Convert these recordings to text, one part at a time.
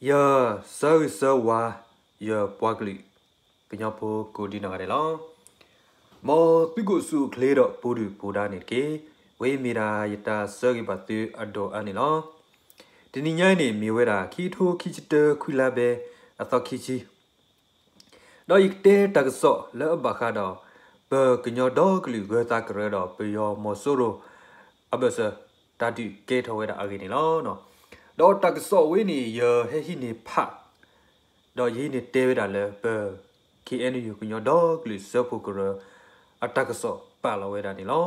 ယဆၢဂ့ၤဆၢဝါ ယပှၤကလုာ် ကညီဖိကိးဒံနီၢ်ဂၤဒဲးလီၤ. မ်သုကအိၣ်ဆူၣ်အိၣ်ချ့ဒီးပူၤဒုၣ်ပူၤဒါန့ၣ်တက့ၢ်. ဝဲမ့ၢ်ဒၣ်ယတၢ်ဆၢဂ့ၤဘၣ်သုအဒိၣ်အါန့ၣ်လီၤ. တနံၤညါအံၤန့ၣ် မ့ၢ်ဝဲဒၣ် ခံကထိခံဆံတၢ ခွံလါဘဲ အသီခံဆံ ဒီးယကတဲတၢ်ကစီၣ်လၢအဘၣ်ဃးဒီး ပကညီဒီကလုာ်ဂၢၤသးကရၢဒီးပယီၤမီၤစိရိၤ အဘၢၣ်စၢၤ တၢ်ဒုးကဲထီၣ်ဝဲဒၣ်အဂ့ၢ်န့ၣ်လီၤ. ဒီးတၢ်ကစီၣ်ဝဲန့ၣ် ယဟဲဟံးန့ၢ်ဖး ဒီးယဟံးန့ၢ်တဲဝဲဒၣ်လၢပ ခ့ၣ်အဲၣ်ယူၣ် ကညီဒီကလုာ်စၢဖှိၣ်ကရၢ အတၢ်ကစီၣ်ပာ်လီၤဝဲဒၣ်န့ၣ်လီၤ.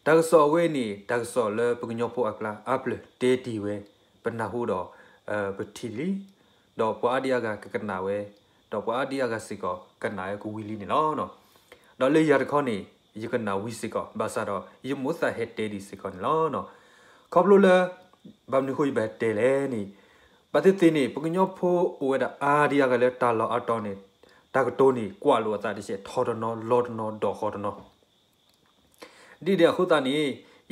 တၢ်ကစီၣ်အဝဲန့ၣ် တၢ်ကစီၣ်လၢပကညီဖိအကျါအါပျၢၤတဲတ့ၢ်ဝဲ ပနၢ်ဟူဒီး ပထံၣ်လံ, ဒီးပှၤအါဒံအါဂၤကကနၣ်ဝဲ, ဒီးပှၤအါဒံအါဂၤစ့ၢ်ကီးကနၣ်ဝဲကဝံၤလံန့ၣ်လီၤ. ဒီးလၢယၤတခီန့ၣ် ယကနၣ်ဝံၤစ့ၢ်ကီး ဘၣ်ဆၣ်ဒီး ယမိၣ်သးဟဲတဲဒံးစ့ၢ်ကီးန့ၣ်လီၤ. ခီဖျိလၢ ဘၣ်မနုၤဃိယဘၣ်တဲလဲၣ်န့ၣ် ဘၣ်သ့ၣ်သ့ၣ်န့ၣ် ပကညီဖိအိၣ်ဝဲဒၣ်အါဒံအါဂၤလၢတၢ်လီၢ်အါတီၤန့ၣ် တၢ်ကတိၤန့ၣ် ကွၢ်လိာ်အသးတစဲး ထီတနီၤ လီတနီၤ ဒီးဃီတနီၤ ဒ်န့ၣ်အဃိသတးန့ၣ်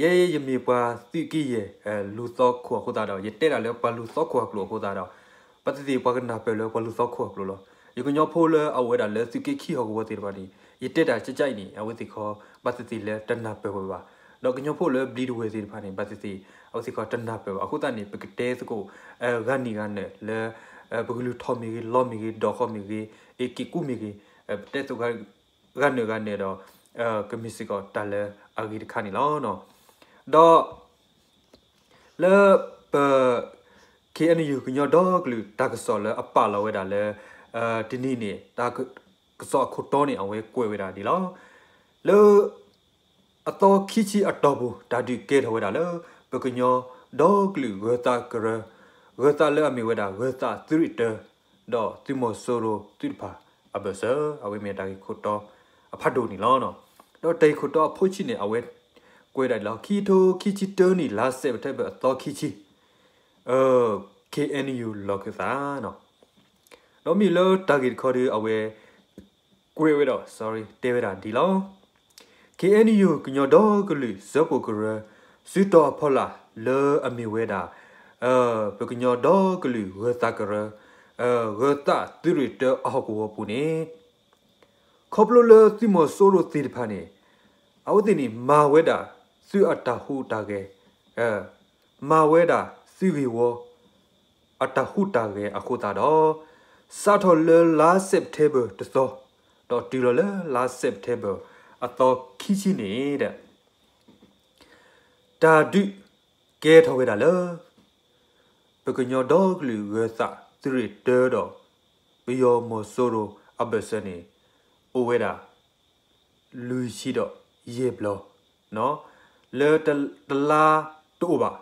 ယဲယမ့ၢ်ပှၤသုးက့ယဲၢ် လူၤသီခိၣ်အဃိသတးဒီး ယတဲဒၣ်လၢပှၤလူၤသီခိၣ်အကျိာ်အဃိသတးဒီး ဘၣ်သ့ၣ်သ့ၣ်ပှၤကနၢ်ပၢၢ်လၢပှၤလူၤသီခိၣ်အကျိာ်လီၤ. ယကညီဖိလၢအအိၣ်ဝဲဒၣ်လၢသုးက့ခံဟီၣ်ကဝီၤသ့ၣ်တဖၣ်န့ၣ် ယတဲတၢ်ကၠၢ်ကၠၢ်အံၤန့ၣ် အဝဲသ့ၣ်ခီ ဘၣ်သ့ၣ်သ့ၣ်လၢတနၢ်ပၢၢ်ဝဲဘၣ်. ဒီးကညီဖိလၢဘျံးတဝဲၢ်သ့ၣ်တဖၣ်န့ၣ် ဘၣ်သ့ၣ်သ့ၣ် အဝဲသ့ၣ်ခီတနၢ်ပၢၢ်ဘၣ်. အဃိသတးန့ၣ် ပကတဲသကိး ဂၤနံၣ်ဂၤနၢၤလၢ ပကလူၤထီၣ်မ့ၢ်ဂ့ၤ လီမ့ၢ်ဂ့ၤ ဒီးဃီမ့ၢ်ဂ့ၤ အ့ၣ်က့ၤကူမ့ၢ်ဂ့ၤ ပတဲသကိး ဂၤနၢၤဂၤနၢၤဒီး ကမ့ၢ်စ့ၢ်ကီးတၢ်လၢအဂ့ၤတခါန့ၣ်လီၤ. ဒီး လၢပ ခ့ၣ်အဲၣ်ယူၣ် ကညီဒီကလုာ်တၢ်ကစီၣ်လၢအပာ်လီၤဝဲဒၣ်လၢ တနံၤန့ၣ် တၢ်ကစီၣ်အခိၣ်တီန့ၣ် အဝဲကွဲးဝဲဒၣ်ဒ်လီၤ. လၢ အသီခံဆံအတီၢ်ပူၤ တၢ်ဒုးကဲထီၣ်ဝဲဒၣ်လၢ ပကညီဒီကလုာ်ဂၢၤသးကရၢ, ဂၢၤသးလၢအမ့ၢ်ဝဲဒၣ် ဂၢၤသးသုးရ့ၣ်တၢ ဒီးသုးမီၤစိရိၤသုးတဖၣ်အဘၢၣ်စၢၤ အဝဲမ့ၢ်တၢ်ဂ့ၢ်ခိၣ်တီအဖးဒိၣ်န့ၣ်လီၤ. ဒီးတၢ်ဂ့ၢ်ခိၣ်တီအဖိဆံးန့ၣ် အဝဲကွဲးဒၣ်ဒ်လီၤ. ခံကထိခံဆံတၢနံၣ် လါစဲးပထ့ဘၢၣ်အသီခံဆံ ခ့ၣ်အဲၣ်ယူၣ် လီၢ်ခၢၣ်သး ဒီးမ့ၢ်လၢတၢ်ဂ့ၢ်တခီဒီး အဝဲ ကွဲးဝဲဒီး sorry တဲဝဲဒၣ်ဒ်လီၤ. ခ့ၣ်အဲၣ်ယူၣ် ကညီဒီကလုာ်စၢဖှိၣ်ကရၢ စုတီၤအဖီလာ်လၢအမ့ၢ်ဝဲဒၣ် ပကညီဒီကလုာ်ဂၢၤသးကရၢ ဂၢၤသးသုးရ့ၣ်တၢအဟီၣ်ကဝီၤပူၤန့ၣ် ခီဖျိလၢသုးမီၤစိရိၤသ့ၣ်တဖၣ်န့ၣ် အဝဲသ့ၣ်န့ၣ် မၤဝဲဒၣ်သုးအတၢ်ဟူးတၢ်ဂဲၤ မၤဝဲဒၣ်သုးဂ့ၢ်ဝီ အတၢ်ဟူးတၢ်ဂဲၤအဃိသတးဒီး စးထီၣ်လၢလါစဲးပထ့ဘၢၣ်တသီ ဒီးတုၤလီၤလၢလါစဲးပထ့ဘၢၣ်အသီခံဆံန့ၣ်ဒီး တၢ်ဒုးကဲထီၣ်ဝဲဒၣ်လၢ ပကညီဒီကလုာ်ဂၢၤသးသုးရ့ၣ်တၢဒီး ပယီၤမီၤစိရိၤအဘၢၣ်စၢၤန့ၣ် အိၣ်ဝဲဒၣ် လွံၢ်ဆံဒီးယဲၢ်ဘျီ လၢတလါတအိၣ်ဘၣ်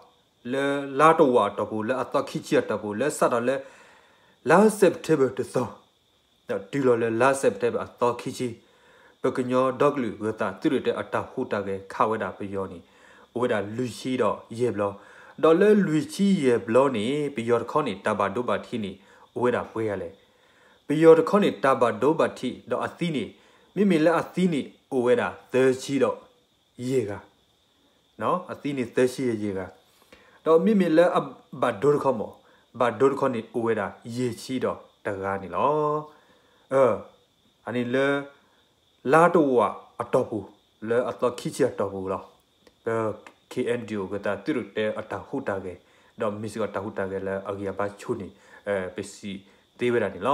လၢလါတဝာ်အတီၢ်ပူၤ လၢအသီခံဆံအတီၢ်ပူၤ လၢစးထီၣ်လၢ လါစဲးပထ့ဘၢၣ်တသီ ဒီးတုၤလီၤလၢလါစဲးပထ့ဘၢၣ်အသီခံဆံ ပကညီဒီကလုာ်ဂၢၤသးသုးရ့ၣ်တၢအတၢ်ဟူးတၢ်ဂဲၤခးဝဲဒၣ်ပယီၤန့ၣ် အိၣ်ဝဲဒၣ်လွံၢ်ဆံဒီးယဲၢ်ဘျီ ဒီးလၢလွံၢ်ဆံယဲၢ်ဘျီန့ၣ် ပယီၤတခီန့ၣ် တၢ်ဘၣ်ဒိဘၣ်ထံးန့ၣ် အိၣ်ဝဲဒၣ်ပှဲၤဂၤလဲၣ်. ပယီၤတခီန့ၣ် တၢ်ဘၣ်ဒိဘၣ်ထံးဒီးအသံန့ၣ် မ့မ့ၢ်လၢအသံန့ၣ် အိၣ်ဝဲဒၣ်သၢဆံဒီးယဲၢ်ဂၤ အသံန့ၣ်သၢဆံယဲၢ်ဂၤ, ဒီးမ့မ့ၢ်လၢအဘၣ်ဒိတခီမး, ဘၣ်ဒိတခီန့ၣ်အိၣ်ဝဲဒၣ်ယဲၢ်ဆံဒီးတဂၤန့ၣ်လီၤ. အန့ၣ်လၢ လါတဝာ်အတီၢ်ပူၤ လၢအသီခံဆံအတီၢ်ပူၤလီၤ. ပ ခ့ၣ်အဲၣ်ယူၣ် ဂၢၤသးသုးရ့ၣ်တၢအတၢ်ဟူးတၢ်ဂဲၤ, ဒီးမ့ၢ်စ့ၢ်ကီးတၢ်ဟူးတၢ်ဂဲၤလၢအဂံၢ်အဘါဆိန့ၣ် ပစံးသ့ဝဲဒၣ်န့ၣ်လီၤ.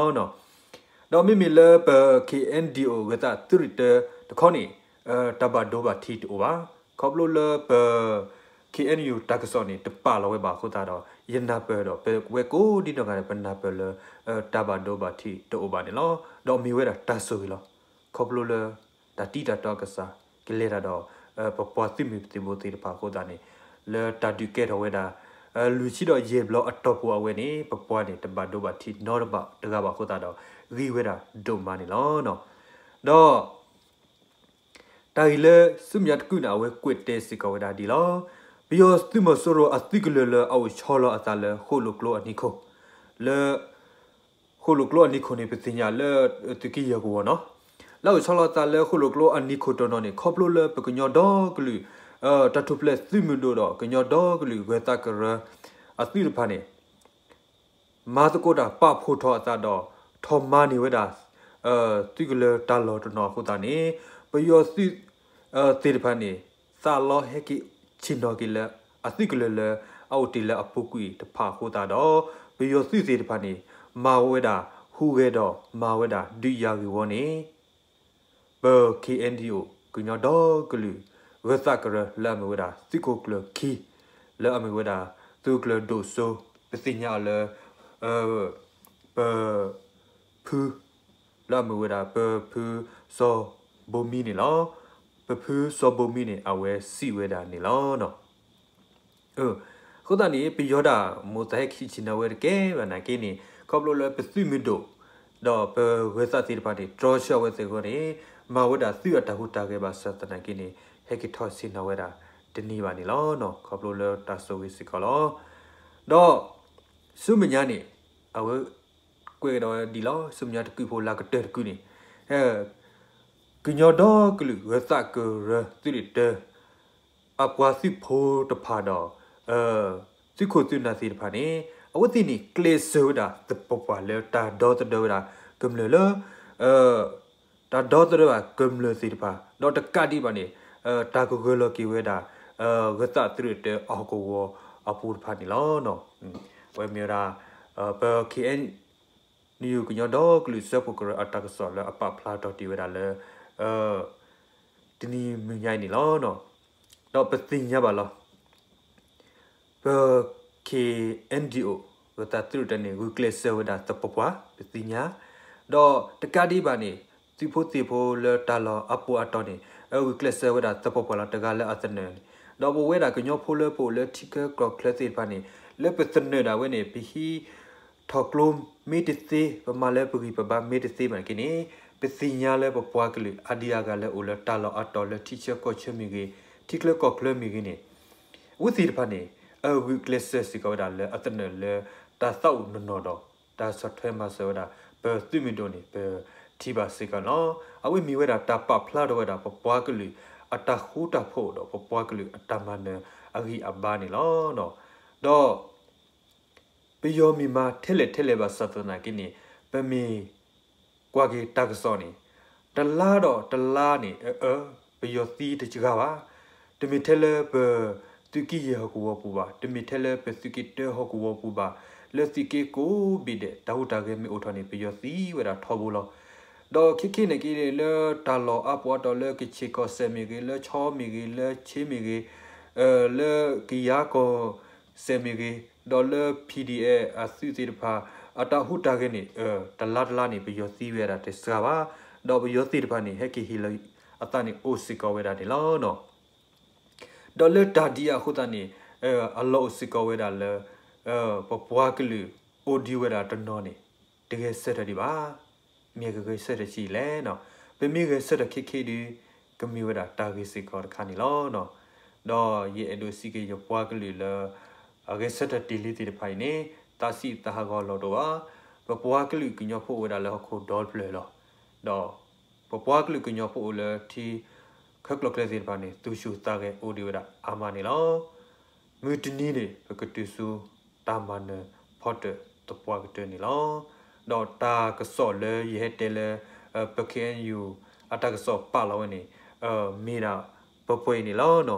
ဒီးမ့မ့ၢ်လၢပ ခ့ၣ်အဲၣ်ယူၣ် ဂၢၤသးသုးရ့ၣ်တၢတခီန့ၣ် တၢ်ဘၣ်ဒိဘၣ်ထံးတအိၣ်ဘၣ်. ခီဖျိလၢပ ခ့ၣ်အဲၣ်ယူၣ် တၢ်ကစီၣ်န့ၣ် တပာ်လီၤဝဲဘၣ်အဃိသတးဒီး ယနၢ်ပၢၢ်ဒီး ပဝဲကိးဒံနီၢ်ဂၤဒဲး ပနၢ်ပၢၢ်လၢ တၢ်ဘၣ်ဒိဘၣ်ထံးတအိၣ်ဘၣ်န့ၣ်လီၤ. ဒီးမ့ၢ်ဝဲဒၣ်တၢ်ဆိၣ်ဂ့ၤလီၤ. ခီဖျိလၢ တၢ်တံၢ်တၢ်တီကစၢ် ကလဲၤတၢ်ဒီး ပပှၤသုးမုၢ်သုးဘိသ့ၣ်တဖၣ်အဃိသတးန့ၣ် လၢတၢ်ဒုးကဲထီၣ်ဝဲဒၣ် လွံၢ်ဆံဒီးယဲၢ်ဘျီအတီၢ်ပူၤအဝဲန့ၣ် ပပှၤန့ၣ် တဘၣ်ဒိဘၣ်ထံးနီတဘၣ်တဂၤဘၣ်အဃိသတးဒီး ဂ့ၤဝဲဒၣ်ဒိၣ်မးန့ၣ်လီၤ. ဒီး တၢ်ဂ့ၢ်လၢဆူမဲာ်ညါတကုာ်န့ၣ် အဝဲကွဲးတဲစ့ၢ်ကီးဝဲဒၣ်ဒ်လီၤ. ပယီၤသုးမီၤစိရိၤအသုးကလၢၤလၢအအိၣ်ဆီလီၤအသးလၢဃိၣ်လိာ်ကျိအနံၤခိၣ်, လၢ ဃိၣ်လိာ်ကျိအနံၤခိၣ်န့ၣ် ပသ့ၣ်ညါလၢ သုးက့ယဲၢ်ကဝီၤနီၤ, လၢအအိၣ်ဆီလီၤအသးလၢဃိၣ်လိာ်ကျိအနံၤခိၣ်တနီၤန့ၣ် ခီဖျိလၢပကညီဒီကလုာ် တၢ်ထူၣ်ဖျဲးသုးမုၢ်ဒိၣ်ဒီး ကညီဒီကလုာ်ဂၢၤသးကရၢ အသုးတဖၣ်န့ၣ် မၤသကိးတၢ်ပာ်ဖှိၣ်ထီၣ်အသးဒီး ထီၣ်မၤန့ၢ်ဝဲဒၣ် သုးကလၢၤတၢ်လီၢ်တနီၤအဃိသတးန့ၣ် ပယီၤသုးသ့ၣ်တဖၣ်န့ၣ် သးလီဟဲက့ၤဆ့ၣ်နီၤက့ၤလၢ အသုးကလၢၤလၢအအိၣ်တ့ၢ်လၢအပူၤကွံာ်တဖၣ်အဃိသတးဒီး ပယီၤသုးသ့ၣ်တဖၣ်န့ၣ် မၤဝဲဒၣ်ဟူးဂဲၤဒီးမၤဝဲဒၣ်ဒုးယၤဂ့ၢ်ဝီန့ၣ် ပ ခ့ၣ်အဲၣ်ယူၣ် ကညီဒီကလုာ် ဂၢၤသးကရၢလၢအမ့ၢ်ဝဲဒၣ် သုးခိၣ်ကျၢၢ်ခံ လၢအမ့ၢ်ဝဲဒၣ် သုးခိၣ်ကျၢၢ်ဒိၣ်စိ ပသ့ၣ်ညါအီၤလၢ ပ ဖု လၢအမ့ၢ်ဝဲဒၣ် ပဖုစီၤဘိမံန့ၣ်လီၤ. ပဖုစီၤဘိမံန့ၣ် အဝဲစံးဝဲဒၣ်န့ၣ်လီၤ. အဃိသတးန့ၣ် ပယီၤဒၣ်မိၢ်သးဟဲက့ၤဆ့ၣ်နီၤဝဲတကဲဘၣ်နာ်က့န့ၣ် ခီဖျိလၢပသုးမုၢ်ဒိၣ် ဒီးပဂၢၤသးသ့ၣ်တဖၣ်န့ၣ် တြီဆၢဝဲသ့ၣ်အဂီၢ်န့ၣ် မၤဝဲဒၣ်သုးအတၢ်ဟူးတၢ်ဂဲၤဘၣ်ဆၣ်သနာ်က့န့ၣ် ဟဲက့ၤထီၣ်ဆ့ၣ်နီၤဝဲဒၣ်တန့ၢ်ဘၣ်န့ၣ်လီၤ. ခီဖျိလၢတၢ်ဆိၣ်ဂ့ၤစ့ၢ်ကီးလီၤ. ဒီး ဆူမဲာ်ညါန့ၣ် အဝဲ ကွဲးကဒီးဒ်လီၤ. ဆူမဲာ်ညါတကုးဖိလၢကတၢၢ်တကုးန့ၣ် ကညီဒီကလုာ်ဂၢၤသးကရၢသုးရ့ၣ်တၢ အပှၤသုးဖိတဖၣ်ဒီး သုးခိၣ်သုးနၢ်သ့ၣ်တဖၣ်န့ၣ် အဝဲသ့ၣ်န့ၣ် ကျဲးစၢးဝဲဒၣ်သပှၢ်ပှၢ်လၢတၢ်ဒီသဒၢဝဲဒၣ်ကမျၢၢ်လၢ တၢ်ဒီသဒၢဘၣ်ကမျၢၢ်သ့ၣ်တဖၣ် ဒီးတကးဒံးဘၣ်န့ၣ် တၢ်ကဂၢၢ်လီၤက့ၤဝဲဒၣ် ဂၢၤသးသုးရ့ၣ်တၢအဟီၣ်ကဝီၤအပူၤတဖၣ်န့ၣ်လီၤ. အဝဲမ့ၢ်ဝဲဒၣ် ပ ခ့ၣ်အဲၣ်ယူၣ် ကညီဒီကလုာ်စၢဖှိၣ်ကရၢအတၢ်ကစီၣ်လၢအပာ်ဖျါထီၣ်တ့ၢ်ဝဲဒၣ်လၢ တနံၤမဲာ်ညါအံၤန့ၣ်လီၤ. ဒီးပသ့ၣ်ညါဘၣ်လီၤ. ပ ခ့ၣ်အဲၣ်ယူၣ် ဂၢၤသးသုးရ့ၣ်တၢန့ၣ် ဂုာ်ကျဲးစၢးဝဲဒၣ်သပှၢ်ပှၢ် ပသ့ၣ်ညါ, ဒီးတကးဒံးဘၣ်န့ၣ် သုးဖိသ့ၣ်ဖိလၢတၢ်လီၢ်အပူၤအတီၢ်န့ၣ် ဂုာ်ကျဲးစၢးဝဲဒၣ်သပှၢ်ပှၢ်လီၤ တဂၤလၢအသနၢၣ်န့ၣ်, ဒီးပဝဲဒၣ်ကညီဖိလၢပအိၣ်လၢထံချၢကီၢ်ချၢသ့ၣ်တဖၣ်န့ၣ် လၢပသနၢၣ်ဒၣ်ဝဲန့ၣ် ပဟံးထီၣ်ကျိမ့ၢ်တသ့ ပမၤလၢပဂံၢ်ပဘါမ့ၢ်တသ့ဘၣ်နာ်က့န့ၣ် ပသ့ၣ်ညါလၢပပှၤကလုာ်အါဒံအါဂၤလၢအိၣ်လၢတၢ်လီၢ်အတီၢ်လၢထံဆၢကီၢ်ဆၢမ့ၢ်ဂ့ၤ, ထံချၢကီၢ်ချၢမ့ၢ်ဂ့ၤန့ၣ် အဝဲသ့ၣ်တဖၣ်န့ၣ် အဂုာ်ကျဲးစၢးစ့ၢ်ကီးဝဲဒၣ်လၢအသနၢၣ်လၢတၢ်သးအိၣ်နီၢ်နီၢ်ဒီး တၢ်ဆီၣ်ထွဲမၤစၢၤဝဲဒၣ် ပသုးမုၢ်ဒိၣ်န့ၣ် ပထံၣ်ဘၣ်စ့ၢ်ကီးလီၤ. အဝဲမ့ၢ်ဝဲဒၣ်တၢ်ပာ်ဖျါထီၣ်ဝဲဒၣ် ပပှၤကလုာ်အတၢ်ဃူတၢ်ဖိးဒီး ပပှၤကလုာ်အတၢ်မၤနၢၤအဂံၢ်အဘါန့ၣ်လီၤ. ဒီး ပယီၤမ့ၢ်မၤထဲလဲၣ်ထဲလဲၣ်ဘၣ်ဆၣ်သနာ်က့န့ၣ် ပမ့ၢ်ကွၢ်က့ၤတၢ်ကစီၣ်န့ၣ် တလါဒီးတလါန့ၣ် အၢ ပယီၤသံတစှၤဘၣ်. တမ့ၢ်ထဲလၢပသုးက့ယဲၢ်ဟီၣ်ကဝီၤပူၤဘၣ်, တမ့ၢ်ထဲလၢပသုးက့တၢဟီၣ်ကဝီၤပူၤဘၣ်, လၢသုးက့ကိးဘ့ၣ်ဒဲး တၢ်ဟူးတၢ်ဂဲၤမ့ၢ်အိၣ်ထီၣ်န့ၣ် ပယီၤသံဝဲဒၣ်ထီဘိလီၤ. ဒီးခဲခဲန့ၣ်က့ လၢတၢ်လီၢ်အါပူၤအတီၢ်လၢကခ့ၣ်ကီၢ်စဲၣ်မ့ၢ်ဂ့ၤ, လၢခၠီမ့ၢ်ဂ့ၤ, လၢခ့မ့ၢ်ဂ့ၤ, လၢကယၤကီၢ်စဲၣ်မ့ၢ်ဂ့ၤ, ဒီးလၢ PDF အသုးသ့ၣ်တဖၣ် အတၢ်ဟူးတၢ်ဂဲၤန့ၣ် တလါတလါန့ၣ် ပယီၤသံဝဲဒၣ်တစှၤဘၣ်. ဒီးပယီၤသ့ၣ်တဖၣ်န့ၣ် ဟဲက့ၤဟ့ၣ်လီၤအသးန့ၣ်အိၣ်စ့ၢ်ကီးဝဲဒၣ်န့ၣ်လီၤ. ဒီးလၢတၢ်ဒ်အံၤအဃိသတးန့ၣ် အလီၢ်အိၣ်စ့ၢ်ကီးဝဲဒၣ်လၢ ပပှၤကလုာ်အိၣ်ဒံးဝဲဒၣ်တနီၤန့ၣ် တဂဲၤဆၢထၢၣ်ဒံးဘၣ်. မ့ၢ်ကဂဲၤဆၢထၢၣ်ဆံးလဲၣ်. ပမ့ၢ်ဂဲၤဆၢထၢၣ်ခဲခဲဒီး ကမ့ၢ်ဝဲဒၣ်တၢ်ဂ့ၢ်စ့ၢ်ကီးတခါန့ၣ်လီၤ. ဒီးယအဲၣ်ဒိးစံးက့ၤယပှၤကလုာ်လၢ အဂဲၤဆၢထၢၣ်တ့ၢ်လံသ့ၣ်တဖၣ်အံၤန့ၣ် သးဆံးသးဟးဂီၤလီၤတအိၣ်ဘၣ်. ပပှၤကလုာ်ကညီဖိအိၣ်ဝဲဒၣ်လၢဟီၣ်ခိၣ်ဒီဖျၢၣ်လီၤ. ဒီးပပှၤကလုာ်ကညီဖိအိၣ်လၢထံ ခဲကျိၤကျဲသ့ၣ်တဖၣ်န့ၣ် သူၣ်ဆူၣ်သးဂဲၤအိၣ်ဒံးဝဲဒၣ်အါမးန့ၣ်လီၤ. မုၢ်တနံၤန့ၣ် ပကတုၤဆူတၢ်မၤနၢၤဖီတၢၣ်သပှၢ်ကတၢၢ်န့ၣ်လီၤ. ဒီးတၢ်ကစီၣ်လၢယဟဲတဲလၢ ပ ခ့ၣ်အဲၣ်ယူၣ် အတၢ်ကစီၣ်ပာ်လီၤဝဲန့ၣ် မ့ၢ်ဒၣ်ပှဲၤပှဲၤအံၤန့ၣ်လီၤ.